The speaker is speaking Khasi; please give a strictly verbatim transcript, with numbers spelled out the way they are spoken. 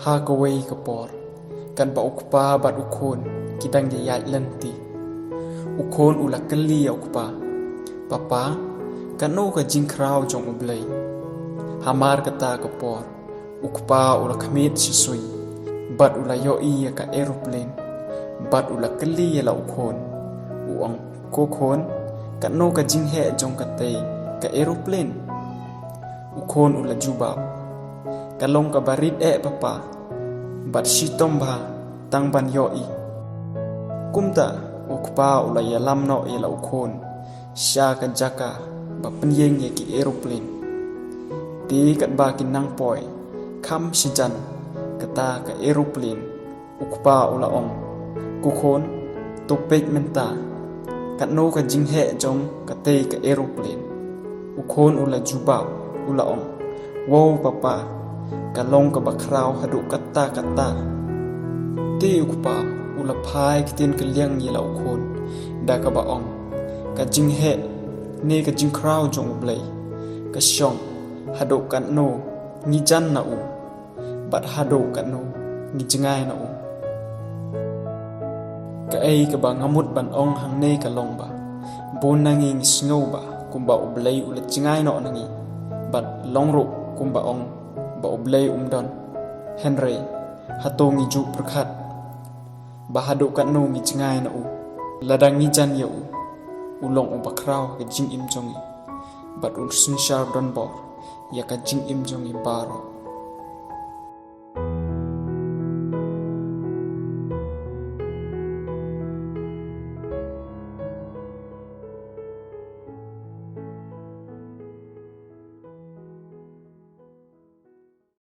Ha kawei ka por, katba u kpa bad u khun ki dang ïaid lynti, u khun u la kylli ïa u kpa, "Papa, katno ka jingkhraw jong U Blei?" Hamar kata ka por, u kpa u la khmih shisha bad u la ïohi ïa ka aeroplane, bad u la kylli ïa la u khun, u ong, "Ko khun, katno ka jingheh jong katei ka aeroplane?" U khun u la jubab, "Ka long kaba rit eh papa, bad shitom bha tang ban ïohi." Kumta u kpa u la ïalam noh ïa la u khun sha ka jaka ba pynïeng ïa ki aeroplane. Te katba ki nang poi kham shijan kata ka aeroplane, u kpa u la ong, "Ko khun, to peit mynta, katno ka jingheh jong katei ka aeroplane?" U khun u la jubab, u la ong, "Wow papa, ka long kaba khraw haduh katta katta." Te u kpa u la phai ktien kylliang ïa la u khun da kaba ong, "Ka jingheh ne ka jingkhraw jong U Blei ka shong haduh katno ngi jan na u, bad haduh katno ngi jngai na u. Kaei kaba nga mut ban ong hangne ka long ba bun na ngi ngi sngew ba kumba U Blei u la jngai noh na ngi, bad long ruh kumba ong ba U Blei um don. Hynrei hato ngi ju pyrkhat ba haduh katno ngi jngai na u? Lada ngi jan ïa u, u long uba khraw ha ka jingim jong ngi, bad un synshar donbor ïa ka jingim jong ngi baroh.